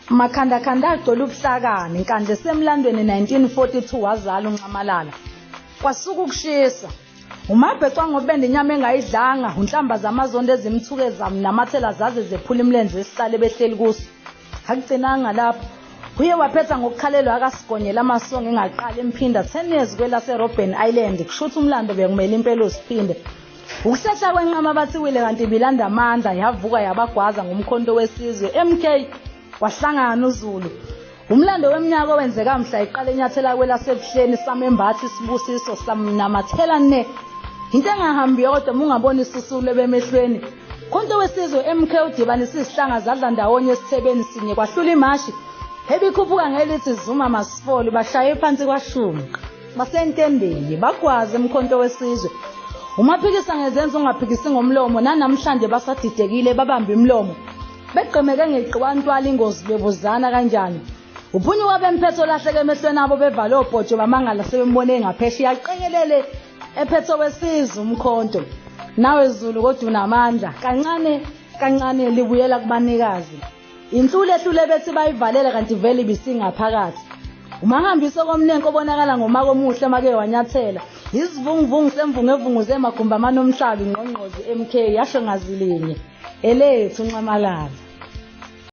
Makhandakhanda agcwele ubuhlakani, Nkandla esemlandweni 1942 wazala uNxamalala. Kwasuka ukushisa. Umabhecwa ngobende inyama engayidlanga, unhlamba zamazondo ezimthuke zamnamathela zaze zephula imilenze esihlale behleli kuso. Akugcinanga lapho. Uye waphetha ngokukhalelwa akasigonyela amasongo engaqali emphinda 10 years kwelaseRobben Island kushuthi umlando bekumele impela usiphinde. Ukuhlehla kwenqama bathiwile kanti ibilanda amandla yavuka yabagwaza ngomkhonto wesizwe MK wahlangana uZulu. Umlando weminyaka owenzeka mhla iqala enyathela kwelasebuhleni samembathi isibusiso samnamathela ne. Into engahambi yodwa uma ungabona isusulu ebemehlweni. Khonto wesizwe MK udibanisa izihlanga zadla ndawonye esithebeni sinye kwahlula imashi. Ebikhuphuka ngelithi Zuma masifoli bashaye phansi kwashunqa. Basentembeni bagwaze umkhonto wesizwe. Umaphikisa ngezenzo ungaphikisi ngomlomo nanamhlanje basadidekile babamba imilomo. Begqemeke ngegqiwantwala ingozi bebuzana kanjani. Uphunyuka bemphetho olahleke emehlweni abo bevale obhojo bamangala sebembone ngaphesheya aqekelele ephethe wesizwe umkhonto. Nawe Zulu kodwa unamandla kancane kancane libuyela kubanikazi. Inhlule ehlule bethi bayivalela kanti vele ibisingaphakathi. Umahambisa komnenke obonakala ngomaka omuhle make wanyathela. Isivunguvungu semvungevunguze emagumbi amanomhlaba ingqongqozi MK yasho ngazilinye. Elethu Nxamalala.